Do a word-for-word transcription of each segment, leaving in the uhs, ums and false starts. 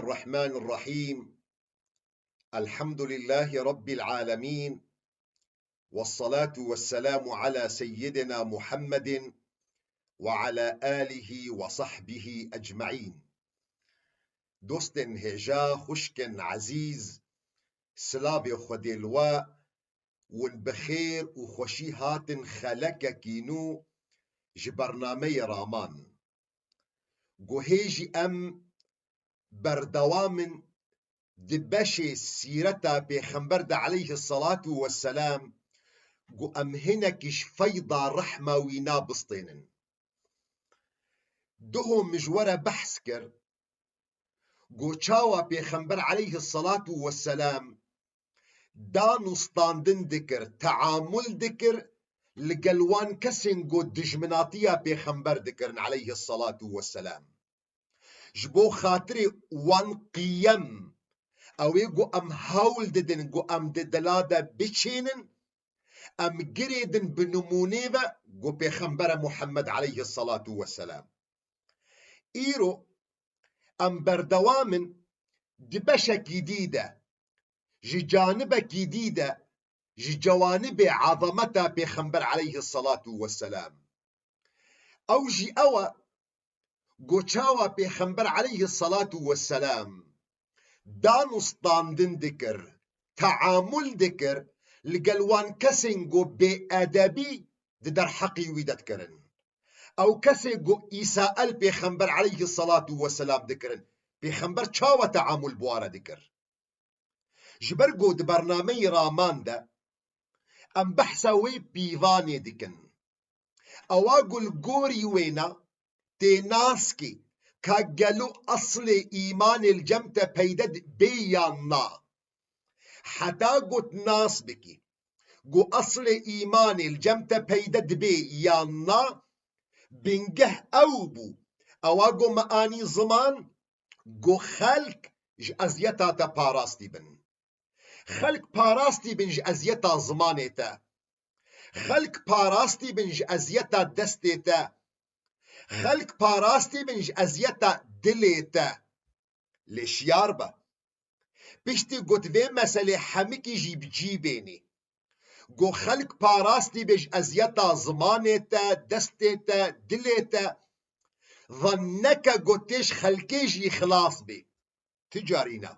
الرحمن الرحيم. الحمد لله رب العالمين. والصلاة والسلام على سيدنا محمد وعلى آله وصحبه أجمعين. Dostên hêja, xwişkên ezîz, silavê Xwedê li we û bi xêr û xweşî hatin xelekekî nû ji bernameyê Raman. Guhê jî em berdewam in di beşê sîreta Pêxember de aleyhisselatu vesselam, ku em hinekî ji feyda rehma wî na bistênin. Duho min ji we re behs kir, ku çawa Pêxember aleyhisselatu vesselam dan û standin dikir, teamul dikir, li gel wan kesên ku dijminatiya Pêxember dikirin aleyhisselatu vesselam. Ji bo xatirê wan qiyem, ew ê ku em hewl didin ku em di dila de biçênin, em girêdin bi nimûnê ve ku Pêxembere Muhammed aleyhisselatu vesselam. Îro em berdewam in di beşekî dî de, ji canibekî dî de, ji cewanibê ezameta Pêxember aleyhisselatu vesselam. Ew jî ew e, ku çawa Pêxember aleyhisselatu vesselam dan û standin dikir, teamul dikir, li gel wan kesên ku bêedebî di derheqî wî de dikirin. Ew kesê ku îsael Pêxember aleyhisselatu vesselam dikirin, Pêxember çawa teamul bi wan re dikir? Ji ber ku di bernameyê Raman de em behsa wê pîvanê dikin. Ewa ku li gorî wêna tê nas kê ka gelo eslê îmanê li cem te peyde bê yan na. Heta ku tu nas bikî ku eslê îmanê li cem te peyde dibe yan na, bingeh ew bû. Ewa ku me anî ziman, ku xelk ji eziyeta te parastî bin. Xelk parastî bin ji eziyeta zimanê te. Xelk parastî bin ji eziyeta destê te. Xelk parastî bin ji eziyeta dilê te. Lê şiyar be. Piştî got vê meselê hemikî jî bi cî bênî. Got xelk parastî be ji eziyeta zimanê te, destê te, dilê te. Van neke got tê ji xelkê jî xilas bê. Ti carî ne.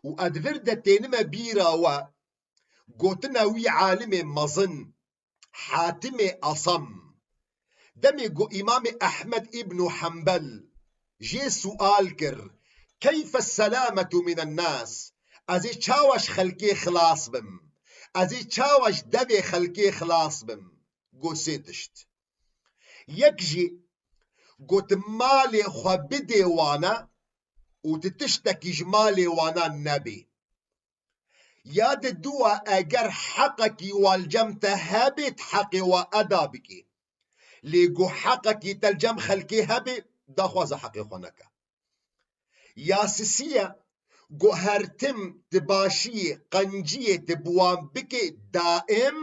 Û edvir de tênime bîra we, gotina wî alimê mezin, Hatimê Asam. Demê ku Îmamê Ehmed îbnû Hembel jê sual kir, "Keyfe selametu minen nas?" Ez ê çawa ji xelkê xilas bim? Ez ê çawa ji devê xelkê xilas bim? Got sê tişt. Yek jî got malê xwe bidê wana û tu tiştekî ji malê wana nebê. Ya di dua eger heqekî wa li cem te hebe, tu heqê wa eda bikî. Lê ku heqekî te li cem xelkê hebe, daxwaza heqê xwe neke. Ya sisiye, ku her tim tu başiyê, qenciyê tu bi wan bikê daim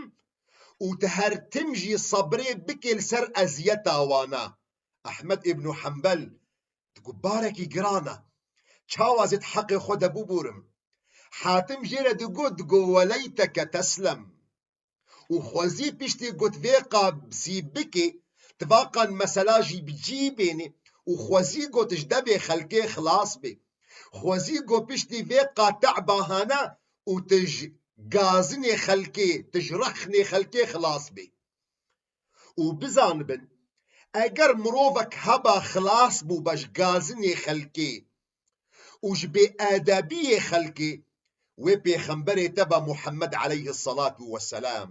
û tu her tim jî sebrê bikê li ser eziyeta wana. Ehmed îbnû Hembel digot barekî giran e. Çawa ez ê di heqê xwe de bibûrim? Hatim jê re digot, digot, "Weleyteke teslem." Û xwezî piştî got, "Vê qasî bikê, tu va qan mesela jî bi cî bênê." Û xwezî got, "Ji devê xelkê xilas bê." Xwezî got, "Piştî vê qate bahane û tu ji gazinê xelkê, tu ji rexnê xelkê xilas bê." Û bizanibin, eger mirovek heba xilas bûba ji gazinê xelkê û ji bêedebiyê xelkê, wê pêxemberê te be Muhammed aleyhisselatu vesselam.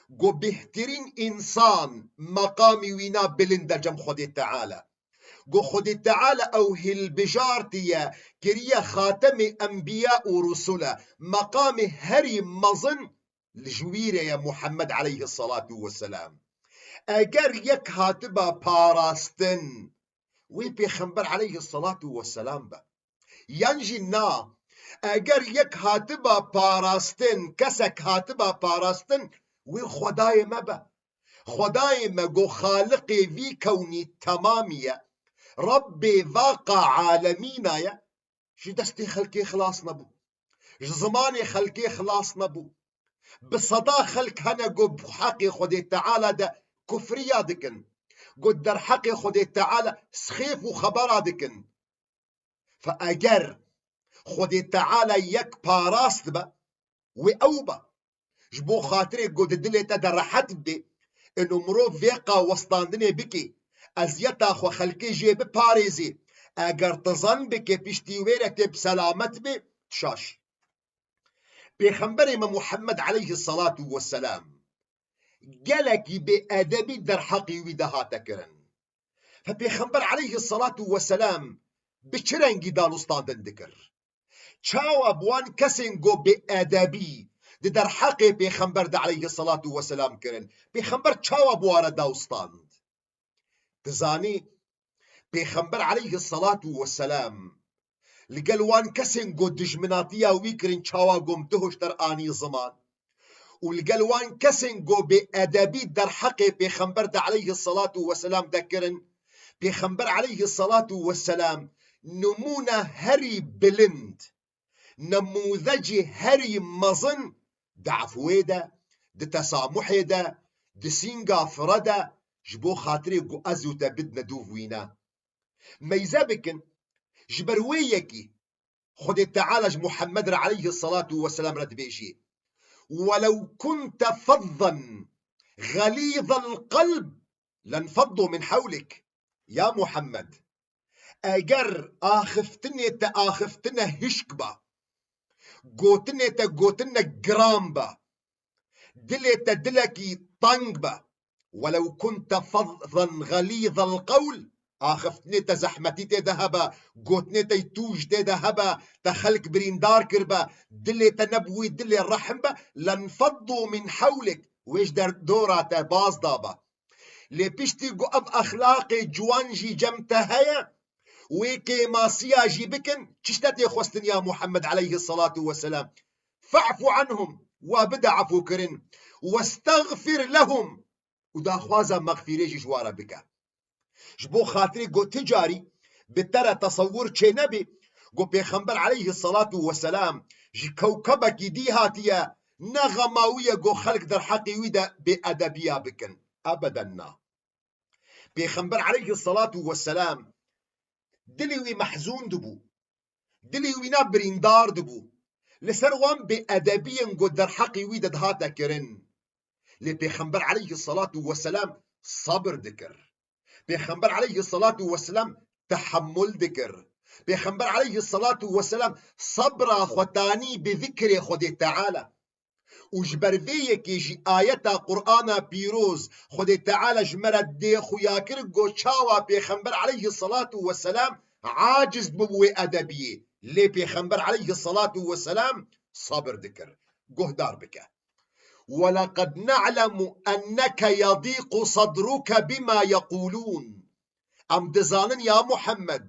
Go bêhtirîn însan meqamî wîna bilind e cem Xwedê Teala. Go Xwedê Teala ew hilbijartiye, kiriye xatemê enbiya û rusule. Meqamê herî mezin li ji wî re ye Muhammed aleyhisselatu vesselam. Eger yek hatiba parastin, wê pêxember aleyhisselatu vesselam be. Yan jî na, eger yek hatiba parastin, kesek hatiba parastin, wê Xwedayê me be. Xwedayê me go Xaliqê vî kewnî temamî ye. Rabbê vaqa alemîna ye, ji destê xelkê xilas nebû. Ji zimanê xelkê xilas nebû. Bi seda xelk hene ku bi heqê Xwedê Teala de kufriya dikin. Ku derheqê Xwedê Teala sixêf û xebera dikin. Fe eger Xwedê Teala yek parast be, wê ew be. Ji bo xatirê ku di dilê te de rehet bibê, ino mirov vê qawestandinê bikê, eziyeta xwe xelkê jê biparêzê, eger tu zan bikê piştî wê re tê bi selamet bê, şaş. Pêxemberê me Muhammed aleyhisselatu vesselam gelekî bêedebî derheqî wî de hate kirin. Fe Pêxember aleyhisselatu vesselam bi çi rengî danûstandin dikir? Çawa bi wan kesên ku bêedebî di derheqê Pêxember de aleyhisselatu vesselam kirin? Pêxember çawa bi wan re dawstand? Dizanî, Pêxember aleyhisselatu vesselam li gel wan kesên ku dijminatiya wî kirin çawa gom tu hoşter anî ziman û li gel wan kesên ku bêedebî derheqê Pêxember de aleyhisselatu vesselam de kirin, Pêxember aleyhisselatu vesselam nimûne herî bilind, nemûzecê herî mezin di efwê de, di tesamuhê de, di sînga fire de, ji bo xatirê ku ez û te bidine dûv wîne. Meyze bikin, ji ber wê yekî Xwedê Teala ji Muhammed re aleyhisselatu vesselam re dibêjî, "Welew kunte fezzen xelîzel qelb lenfeddu min hewlik." Ya Muhammed, eger axiftinê te axiftinê hişk ba, gotinê te gotinê giran ba, dilê te dilekî teng ba, welew kunte fezzen xelîzel qewl, axiftinê te zehmetî tê de heba, gotinê te tûj tê de heba, te xelk birîndar kirbe, dilê te nebûyî dilê rehm be, lenfeddu min hewlik, wê ji derdora te baz daba. Lê piştî ku ev exlaqê ciwan jî cem te heye, wê kêmasiya jî bikin, çi ji te tê xwestin ya Muhammed aleyhisselatu vesselam? Fe'fu anhum, wa bide efûkirin. Westexfir lehum, û daxwaza mexfîrê jî ji wa re bike. Ji bo xatirê ku ti carî bi te re tesewwur çênebê, ku Pêxember aleyhisselatu vesselam ji kewkebekî dî hatiye, ne xema wî ye ku xelk derheqê wî de bêedebiya bikin. Ebeden na. Pêxember aleyhisselatu vesselam dilê wî mehzûn dibû. Dilê wîna birîndar dibû. Li ser wan bêedebiyên ku derheqê wî de dihate kirin. Lê Pêxember aleyhisselatu vesselam sebir dikir. Pêxember aleyhisselatu vesselam tehemmul dikir. Pêxember aleyhisselatu vesselam sebra xwe tanî bi zikrê Xwedê Teala. Û ji ber vê yekê jî ayeta Qur'ana pîroz Xwedê Teala ji me re dê xuya kir, got çawa Pêxember aleyhisselatu vesselam aciz bû wê edebiyê. Lê Pêxember aleyhisselatu vesselam sabir dikir. Guhdar bike. "Weleqed ne'lemu enneke yadîqu sadruke bima yeqûlûn." Em dizanin ya Muhammed,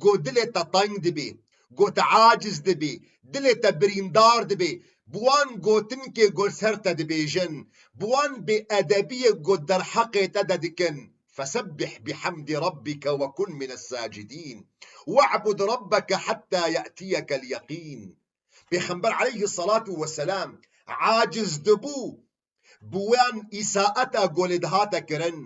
ku dilê te teng dibê, ku te aciz dibê, dilê te birîndar dibê, bi wan gotinkê ku li ser te dibêjin, bi wan bêedebiyê ku derheqê te de dikin. "Fesebbih bihemdi rabbike ve kun mines sacidîn. Ve'bud rabbeke hetta ye'tiyekel yeqîn." Pêxember aleyhisselatu vesselam aciz dibû, bi wan îsaeta ku lê dihate kirin.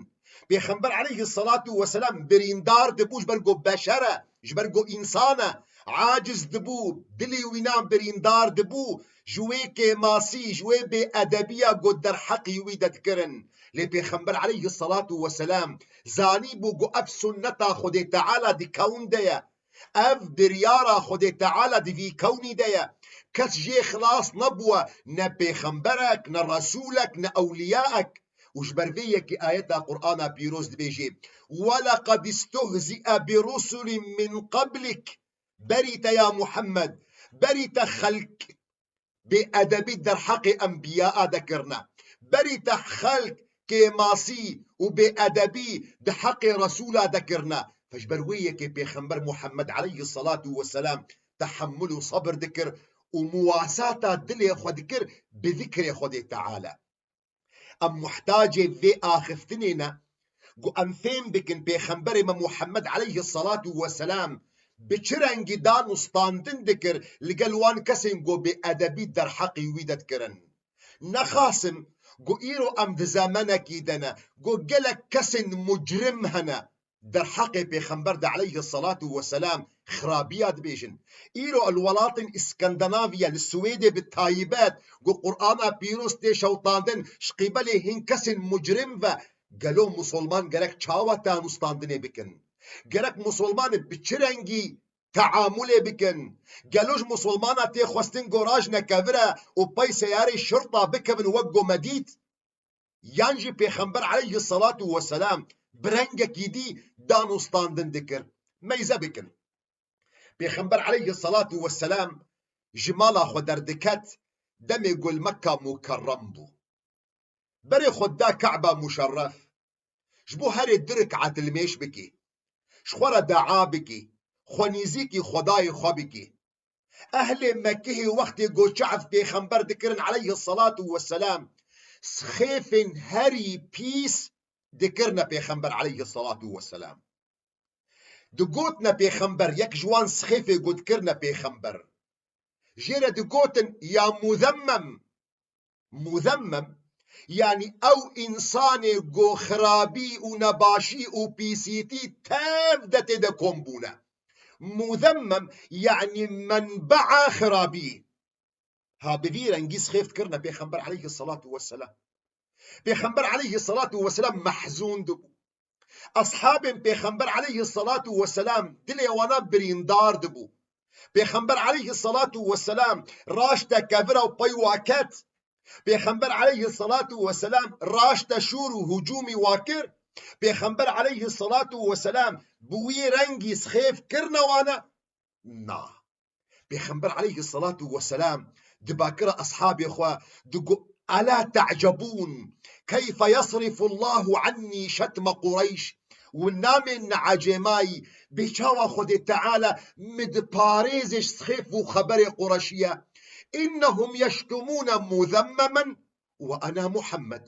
Pêxember aleyhisselatu vesselam birîndar dibû, ji ber ku beşer e, ji ber ku însan e, aciz dibû, dilê wîna birîndar dibû, ji wê kêmasî, ji wê bêedebiya ku derheqî wî de dikirin. Lê Pêxember aleyhisselatu vesselam zanîbû ku ev sunneta Xwedê Teala di kewn de ye. Ev biryara Xwedê Teala di vî kewnî de ye. Kes jê xilas nebûye, ne pêxemberek, ne resûlek, ne ewliyaek. Û ji ber vê yekê ayeta Qur'ana pîroz dibêjê, "Weleqed istuhzi'e bi rusulin min qeblik." Berî te ya Muhammed, berî te xelk bêedebî derheqê enbiyaa de kirine. Berî te xelk kêmasî û bêedebî di heqê Resûla de kirine. Fe ji ber wê yekê Pêxember Muhammed aleyhisselatu vesselam tehemmul û sebir dikir û muwasata dilê xwe dikir bi zikrê Xwedê Teala. Em muhtacê vê axiftinê ne Ku em fêm bikin Pêxemberê me Muhammed aleyhisselatu vesselam bi çi rengî dan û standin dikir li gel wan kesên ku bêedebî derheqî wî de dikirin. Nexasim ku îro em di zemenekî de ne, ku gelek kesên mucrim hene, derheqê Pêxember de aleyhisselatu vesselam xirabiya dibêjin. Îro li welatên Îskandinaviya, li Swêdê bi taybet, ku Qur'ana pîroz tê şewitandin, ji qîbelê hin kesên mucrim ve gelo musulman gerek çawa tanûstandinê bikin? Gerek musulman bi çi rengî teamulê bikin? Gelo ji musulmana tê xwestin goraj nekevire û pey seyarê şirta bikevin wek ku me dît? Yan jî Pêxember aleyhisselatu vesselam bi rengekî dî danûstandin dikir? Meyze bikin. Pêxember aleyhisselatu vesselam ji mala xwe derdiket, demê ku li Mekka Mukerrem bû. Berê xwe da Ka'ba Muşerref. Ji bo herê du rik'et li mêj bikî. Ji xwe re dua bikî. Xwe nîzîkî Xwedayê xwe bikî. Ehlê Mekkehê wextê ku çav Pêxember dikirin aleyhisselatu vesselam, sixêfên herî pîs dikirine Pêxember aleyhisselatu vesselam. Digotine Pêxember, yek ji wan sixêfê ku dikirine Pêxember. Jê re digotin ya Muzemmem. Muzemmem, yanî ew însanê ku xirabî û nebaşî û pîsîtî tev de tê de kom bûne. Muzemmem, yanî menbea xirabî. Ha, bi vî rengî sixêf dikirine Pêxember aleyhisselatu vesselam. Pêxember aleyhisselatu vesselam mehzûn dibû. Eshabên Pêxember aleyhisselatu vesselam dilê wana birîndar dibû. Pêxember aleyhisselatu vesselam raşte kevira û pey wa ket. Pêxember aleyhisselatu vesselam raşte şûr û hicûmî wa kir. Pêxember aleyhisselatu vesselam bi wî rengî sixêf kirine wana? Na. Pêxember aleyhisselatu vesselam dibakira eshabê xwe, digo, "Ela te'cebûn, keyfe yasrifu Allahu annî şetme Qureyş?" Û namên ne'ecêmayî, bê çawa Xwedê Teala min diparêze ji sixêf û xeberê Qureşiye? "Innehum yeştumûne muzemmemen ve ena Muhammed."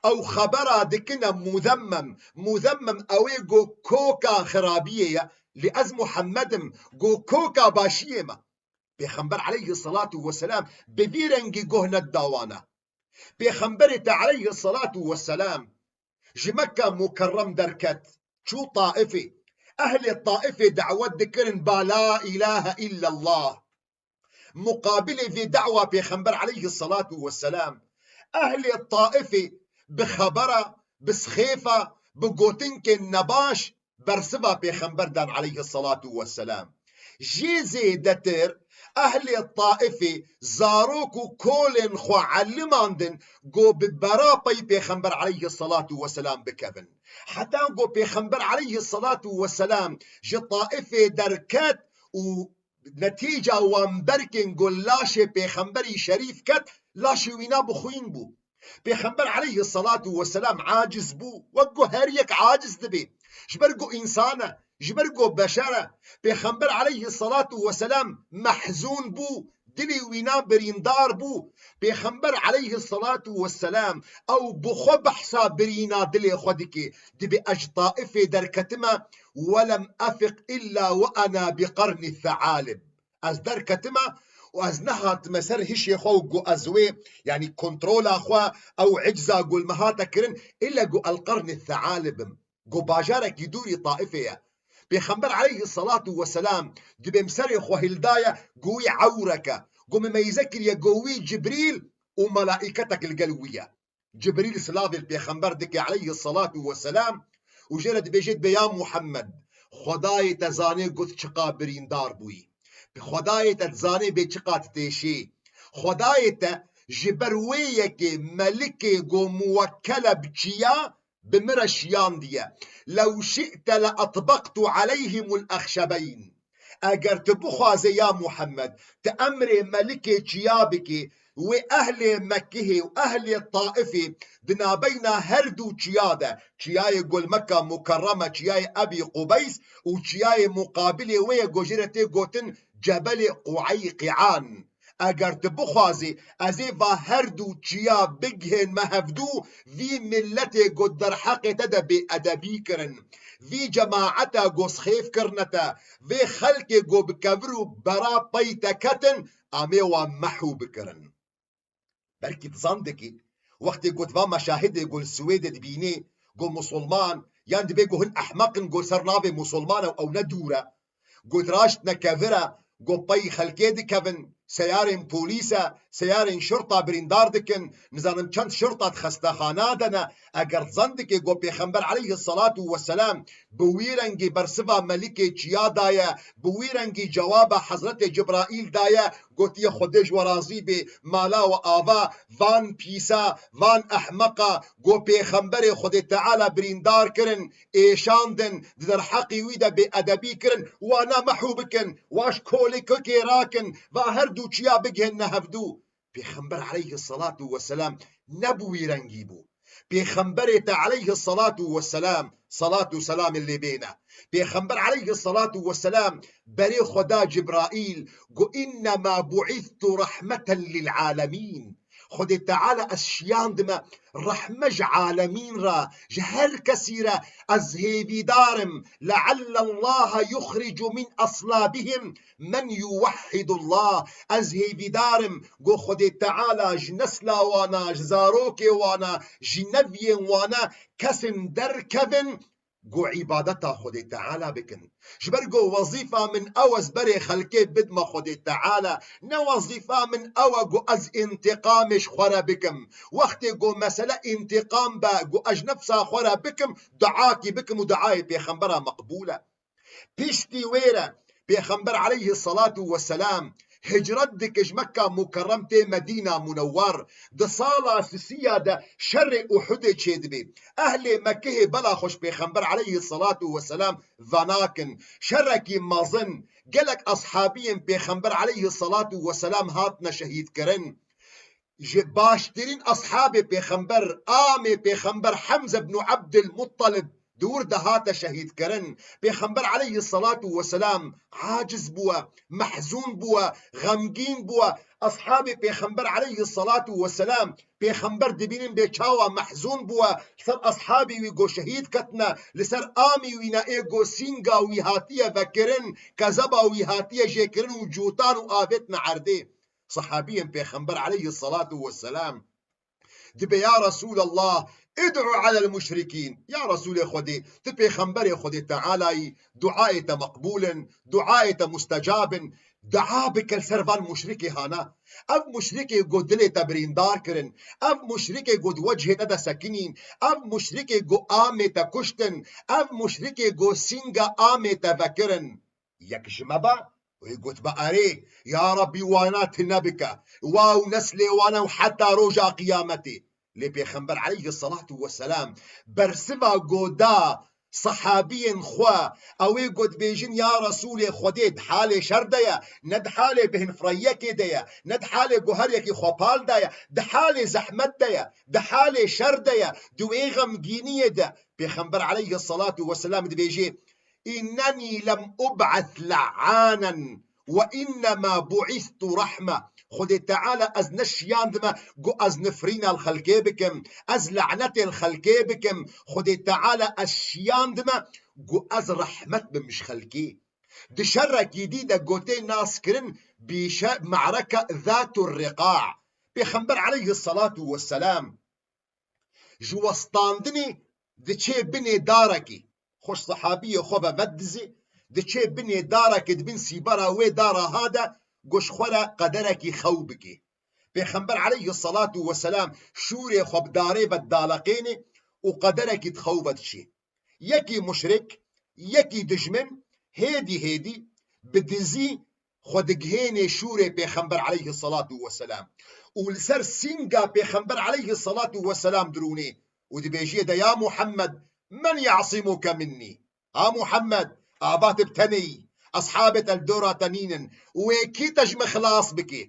Ew xebera dikine muzemmem. Muzemmem ew ê go koka xirabiyê ye. Lê ez Muhammed im, go koka başiyê me. Pêxember aleyhisselatu vesselam bi vî rengî goh neda wana. Pêxemberê te aleyhisselatu vesselam ji Mekka Mukerrem derket, çû Taifê. Ehlê Taifê dawet dikirin ba la ilahe illallah. Muqabilê vê dawa Pêxember aleyhisselatu vesselam, ehlê Taifê bi xebera, bi sixêfa, bi gotinkên nebaş bersiva Pêxember dan aleyhisselatu vesselam. Jê zêdetir ehlê Taifê zarok û kolên xwe elimandin, go bi bera pey Pêxember aleyhisselatu vesselam bikevin. Heta go Pêxember aleyhisselatu vesselam ji Taifê derket û netîca wan berkên ku laşê Pêxemberî şerîf ket, laşê wîna bi xwîn bû. Pêxember aleyhisselatu vesselam aciz bû, wek ku her yek aciz dibe. Ji ber ku însan e, ji ber ku beşer e. Pêxember aleyhisselatu vesselam mehzûn bû, dilê wîna birîndar bû. Pêxember aleyhisselatu vesselam ew bi xwe behsa birîna dilê xwe dike. Dibê ez ji Taifê derketime, "Welem efiq illa ve ana bi qernî sealib." Ez derketime û ez nehatime ser hişê xwe û got ez wê, yanî kontrola xwe, ew icza ku li me hate kirin, îlle got el qernî sealib im. Got bajarekî dûrî Taifê ye. Pêxember aleyhisselatu vesselam dibê min serê xwe hildaye, got wî ewreke. Got min meyze kiriye, got wî Cibrîl û melaîketek li gel wî ye. Cibrîl silavê li Pêxember dike aleyhisselatu vesselam û jê re dibêje, dibê ya Muhammed, Xwedayê te zanê got çiqa birîndar bûyî. Xwedayê te dizanê bê çiqa tu têşî. Xwedayê te ji ber wê yekê melikê go muwekkele bi çiya bi min re şiyandiye. Lew şi'te le etbektu aleyhimul exşebeyn. Eger tu bixwazê ya Muhammed, tu emrê melikê çiya bikî, wê ehlê Mekkihê û ehlê Taifê di nabeyna her du çiya de, çiyayê ku li Mekka Mukerreme, çiyayê Ebî Qubeys û çiyayê muqabilê wê ye ku jê re tê gotin Cebelê Queyqian. Eger tu bixwazî, ez ê va her du çiya bigihênme hevdû, vî milletê ku derheqê te de bêedebî kirin, vî cemaeta ku sixêf kirine te, vê xelkê ku bi kevir û bera pey te ketin, em ê wan mehû bikirin. Belkî tu zan dikî, wextê got va meşahidê ku li Swêdê dibînê, ku musulman, yan dibê ku hin ehmeq in, ku ser navê musulman e û ew ne dûr e. Got raştine kevir e, got pey xelkê dikevin, seyarên polîs e, seyarên şirta birîndar dikin, nizanim çend şirta di xestexana de ne. Eger zan dikê got Pêxember aleyhisselatu vesselam bi wî rengî bersiva melikê çiya daye, bi wî rengî cewaba Hezretê Cibraîl daye, gotiye Xwedê ji we razî bê, mala we ava, van pîsa, van ehmeqa, got Pêxemberê Xwedê Teala birîndar kirin, êşandin, di derheqî wî de bêedebî kirin, wana mehû bikin, wa ji kolê kekê rakin, va her du çiya bigihênne hevdû. Pêxember aleyhisselatu vesselam ne bi wî rengî bû. Pêxemberê te aleyhisselatu vesselam, salat û selamê lê bêne. Pêxember aleyhisselatu vesselam berê xwe da Cibraîl, got, "Innema bu'ithtu rahmeten lil alemîn." Xwedê Teala ez şiyandime rehme ji alemîn re, ji her kesî re ez hêvîdar im. "Leallallaha yuxricu min aslabihim men yuvehhidullah." Ez hêvîdar im, got Xwedê Teala ji nesla wana, ji zarokê wana, ji neviyên wana kesin derkevin, got îbadeta Xwedê Teala bikin. Ji ber got wezîfa min ew ez berê xelkê bidme Xwedê Teala, ne wezîfa min ew e got ez întiqamê ji xwe re bikim. Wextê got mesele întiqam be, got ez ji nefsa xwe re bikim, duakî bikim û duayê pêxembera meqbûl e. Piştî wê re Pêxember aleyhisselatu vesselam hicret dike ji Mekka Mukerrem tê Medîna Munewwer. Di sala sisiya de şerê Uhudê çêdibê. Ehlê Mekkehê bela xwe ji Pêxember aleyhisselatu vesselam venakin. Şerekî mezin, gelek eshabiyên Pêxember aleyhisselatu vesselam hatine şehîdkirin. Ji baştirîn eshabê Pêxember, amê Pêxember Hemze ibn Abdil Muttalib di wir de hate şehîdkirin. Pêxember aleyhisselatu vesselam aciz bûye, mehzûn bûye, xemgîn bûye. Eshabê Pêxember aleyhisselatu vesselam Pêxember dibînin bê çawa mehzûn bûye, li ser eshabê wî got şehîd ketine, li ser amî wî ne ê got sînga wî hatiye vekirin, kezeba wî hatiye jêkirin û cûtan û avêtine erdê. Sehabiyên Pêxember aleyhisselatu vesselam dibê, "Ya Resulallah, id'u alel muşrikîn." Ya Resulê Xwedê, tu Pêxemberê Xwedê Teala yî, duayê te meqbûl in, duayê te mustecab in. Dua bike li ser van muşrikê hana. Ev muşrikê got dilê te birîndar kirin. Ev muşrikê got wecihê te de sekinîn. Ev muşrikê got amê te kuştin. Ev muşrikê got sînga amê te vekirin. Yek ji me ba, wê gotbe, "Erê, ya Rabbî, wana tune bike, wa û neslê wana û heta roja qiyametê." Lê Pêxember aleyhisselatu vesselam bersiva goda sehabiyên xwe, ew ê got bêjin, "Ya Resûlê Xwedê, di halê şer de ye, ne di halê bêhnfireyiyekê de ye, ne di halê ku her yekî xwe pal daye, di halê zehmet de ye, di halê şer de ye, di wê xemgîniyê de." Pêxember aleyhisselatu vesselam dibêje, "Înnenî lem ub'es le'anen ve innema bu'istu rahme." Xwedê Teala ez neşiyandime ku ez nifrîna li xelkê bikim, ez lanetê li xelkê bikim. Xwedê Teala ez şiyandime ku ez rehmet bim ji xelkê. Di şerekî dî de gotê naskirin bîşe me'reke Zatu Riqa. Pêxember aleyhisselatu vesselam ji westandinê diçê binê darekî. Xweş sehabiyê xwe ve vedizê, diçê binê darekê, di bin sîbera wê dara ha de, got ji xwe re qederekî xew bikê. Pêxember aleyhisselatu vesselam şûrê xwe bi darê ve didaleqênê û qederekî di xew ve diçê. Yekî muşrik, yekî dijmin, hêdî hêdî bi dizî xwe digihênê şûrê Pêxember aleyhisselatu vesselam û li ser sînga Pêxember aleyhisselatu vesselam dirûnê û dibêjiyê de, "Ya Muhammed, men ya'simuke minnî?" A Muhammed, ava tu bi tenê yî, eshabê te li dora te nînin, wê kî te ji min xilas bike?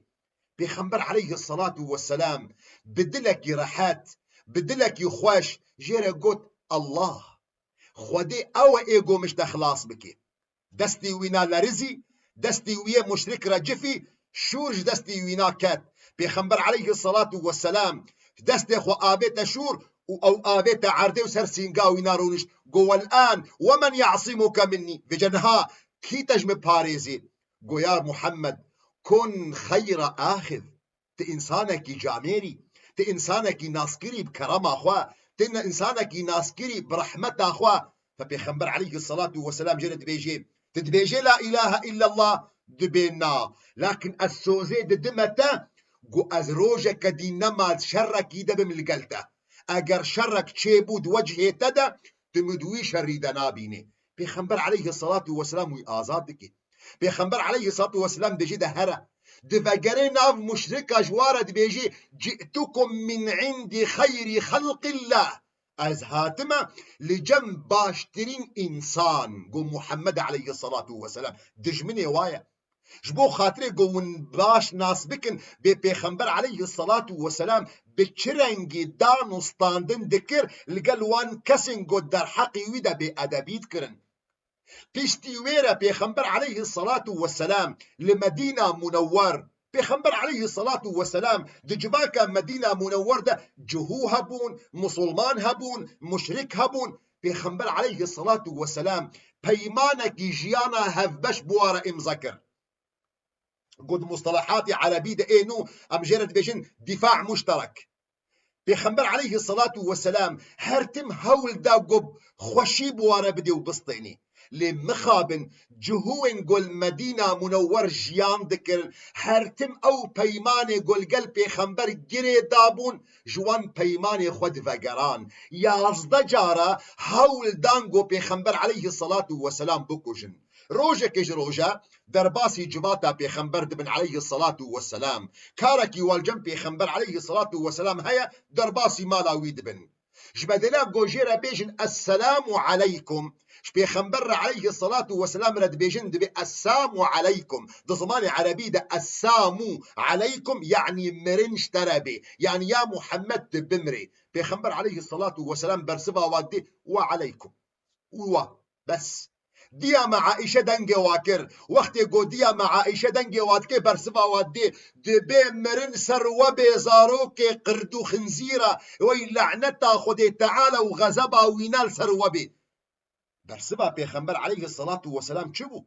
Pêxember aleyhisselatu vesselam bi dilekî rehet, bi dilekî xweş jê re got, "Allah, Xwedê ew e ê ku min ji te xilas bike." Destê wî na lerizî, destê wî yê muşrik re cifî, Şûr ji destê wîna ket. Pêxember aleyhisselatu vesselam destê xwe avête şûr û ew avête erdê û ser sînga wîna rûnişt. Go, "Wel'an, wemen ya'simuke minnî?" Vêce niha kî te ji min parêzê? Go, "Ya Muhammed, kun xeyra axiz." Ti însanekî camêrî, ti însanekî naskirî bi kerema xwe, ti însanekî naskirî bi rehmeta xwe. Fe Pêxember aleyhisselatu vesselam jê re dibêjê, ti dibêjê la ilahe illallah? Dibê na. Lakin ez sozê didime te, ku ez rojeke dî nema şerekî de bim li gel te. Eger şerek çêbû di wecihê te de, tu min di wî şerî de nabînî. Pêxember aleyhisselatu vesselam wî azad dike. Pêxember aleyhisselatu vesselam dibêje de here. Divegere nav muşrika ji wa re dibêje, "Ci'tukum min indi xeyri xelqillah." Ez hatime li cem baştirîn însan, go Muhammed aleyhisselatu vesselam. Dijminê wa ye. Ji bo xatirê ku hûn baş nas bikin, bê Pêxember aleyhisselatu vesselam bi çi rengî dan û standin dikir, li gel wan kesên ku derheqî wî de bêedebî dikirin. Piştî wê re Pêxember aleyhisselatu vesselam li Medîna Munewwer, Pêxember aleyhisselatu vesselam di civaka Medîna Munewwer de cihû hebûn, musulman hebûn, muşrik hebûn. Pêxember aleyhisselatu vesselam peymanekî jiyana hevbeş bi wa re îmza kir. Got mustalahatê erebî de ê nû em jê re dibêjin dîfa muşterek. Pêxember aleyhisselatu vesselam her tim hewl da ku xweşî bi wa re bidê û bistênê. Lê mixabin cihûyên ku li Medîna Munewwer jiyan dikirin, her tim ew peymanê ku li gel Pêxember girê dabûn, ji wan peymanê xwe divegeran. Yazdeh cara hewl dan ku Pêxember aleyhisselatu vesselam bikujin. Rojekê ji roja derbasî civata Pêxember dibin aleyhisselatu vesselam. Karekî wa li cem Pêxember aleyhisselatu vesselam heye, derbasî mala wî dibin. Ji bedela ku jê re bêjin Esselamu aleykum, ji Pêxember re aleyhisselatu vesselam re dibêjin, dibê Essamu aleykum. Di zimanê erebî de Essamu aleykum, yanî mirin ji te re bê. Yanî ya Muhammed tu bimrê. Pêxember aleyhisselatu vesselam bersiva wa didê, "Ve aleykum." Û wa. Bes. Diya me Aîşe dengê wa kir. Wextê ku diya me Aîşe dengê wa dikê, bersiva wa didê, dibê mirin ser we bê zarokê qird û xinzîra, wey laneta Xwedê Teala û xezeba wîna li ser we bê. Bersiva Pêxember aleyhisselatu vesselam çi bû?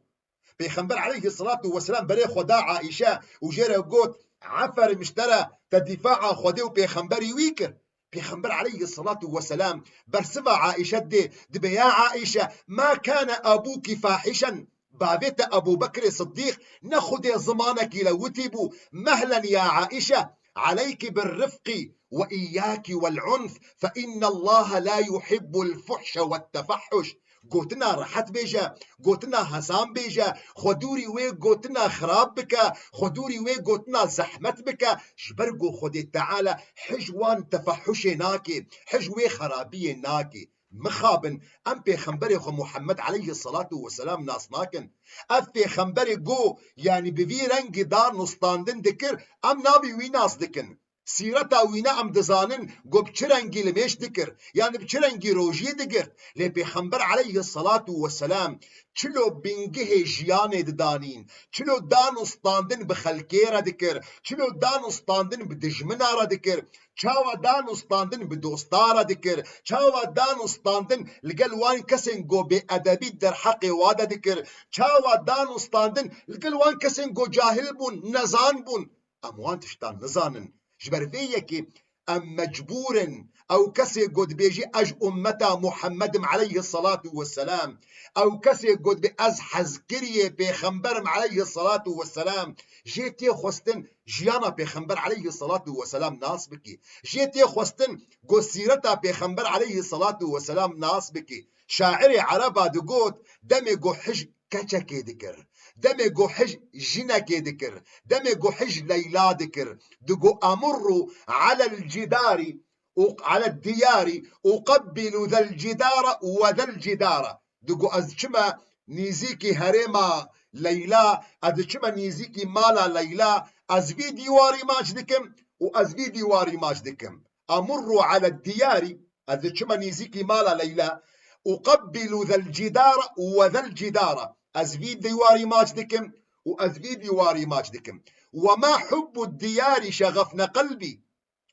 Pêxember aleyhisselatu vesselam berê xwe da Aîşe û jê re got, "Eferim ji te re, te dîfaa Xwedê û Pêxemberî wî kir." Pêxember aleyhisselatu vesselam bersiva Aîşe dê, dibê, "Ya Aîşe, ma kane abûkî fahişen." Bavê te Ebû Bekrê Siddîq ne Xwedê zimanekî le witî bû, "Mehlen ya Aîşe, aleyki bir rifqî ve îyâki vel unf, fe innallaha la yuhibbul fuhşe vet tefahhuş." Gotina rehet bêje, gotina hesan bêje, xwe dûrî wê gotina xirab bike, xwe dûrî wê gotina zehmet bike, ji ber ku Xwedê Teala hij wan tefehuşê nake, hij wê xerabiyê nake. Mixabin, em pêxemberê xwe Muhammed aleyhisselatu vesselam nas nakin. Ev pêxemberê ku, yanî bi vî rengî dan û standin dikir, em navê wî nas dikin. Sîreta wî ne em dizanin ku bi çi rengî limêj dikir, yanî bi çi rengî rojiyê digirt. Lê Pêxember aleyhisselatu vesselam çilo bingihê jiyanê didanîn, çilo dan û standin bi xelkê re dikir, çilo dan û standin bi dijmina re dikir, çawa dan û standin bi dosta re dikir, çawa dan û standin li gel wan kesên ku bêedebî derheqê wa de dikir, çawa dan û standin li gel wan kesên ku cahil bûn, nezan bûn. Em wan tiştan nizanin. Ji ber vê yekê em mecbûr in. Ew kesê ku dibêjî, "Ez ummeta Muhammed im aleyhisselatu vesselam." Ew kesê ku dibê, "Ez hezkiriyê Pêxember im aleyhisselatu vesselam." Jê tê xwestin jiyana Pêxember aleyhisselatu vesselam nas bikî. Jê tê xwestin ku sîreta Pêxember aleyhisselatu vesselam nas bikî. Şairê ereba digot, demê ku hij keçekê dikir, demê ku hij jinekê dikir, demê ku hij Leyla dikir, digo, "Emurru alel cidarî û aled diyarî uqebbilu zel cidara ve zel cidara." Digo, "Ez diçime nîzîkî herêma Leyla, ez diçime nîzîkî mala Leyla, ez vî dîwarî maç dikim û ez vî dîwarî maç dikim." Emurru aled diyarî, ez diçime nîzîkî mala Leyla, uqebbilu zel cidara ve zel cidara. Ez vî dîwarî maç dikim û ez vî dîwarî maç dikim. Wema hubbu diyarî şexefne qelbî.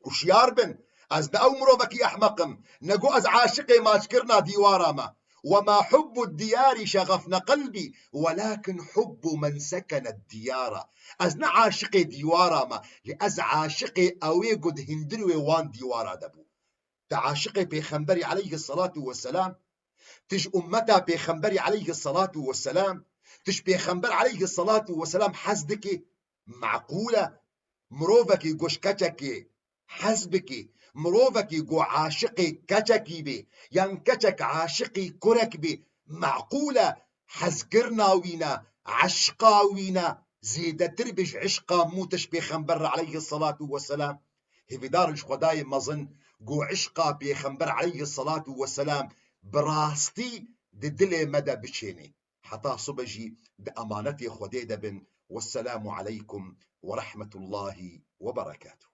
Huşyar bin. Ez ne ew mirovekî ehmeq im. Ne ku ez aşiqê maçkirina dîwara me. Wema hubbu diyarî şexefne qelbî, welakin hubbu men sekene diyara. Ez ne aşiqê dîwara me, lê ez aşiqê ewê ku di hundirê wan dîwara de bû. Te aşiqê Pêxemberî aleyhisselatu vesselam, tu ji ummeta Pêxemberî aleyhisselatu vesselam, tu ji Pêxember aleyhisselatu vesselam hez dikî? Meqûl e. Mirovekî ku ji keçekê hez bikî, mirovekî ku aşiqê keçekî bê, yan keçek aşiqî kurek bê, meqûl e hezkirina wî ne, eşqa wî ne, zêdetir bê ji eşqa mû te ji Pêxember re aleyhisselatu vesselam. Hêvîdar in ji Xwedayê mezin ku eşqa Pêxember aleyhisselatu vesselam bi rastî di dilê me de biçênê. Heta sibe jî di emanetê Xwedê de bin. Wesselamu aleykum ve rahmetullahi ve berekatuh.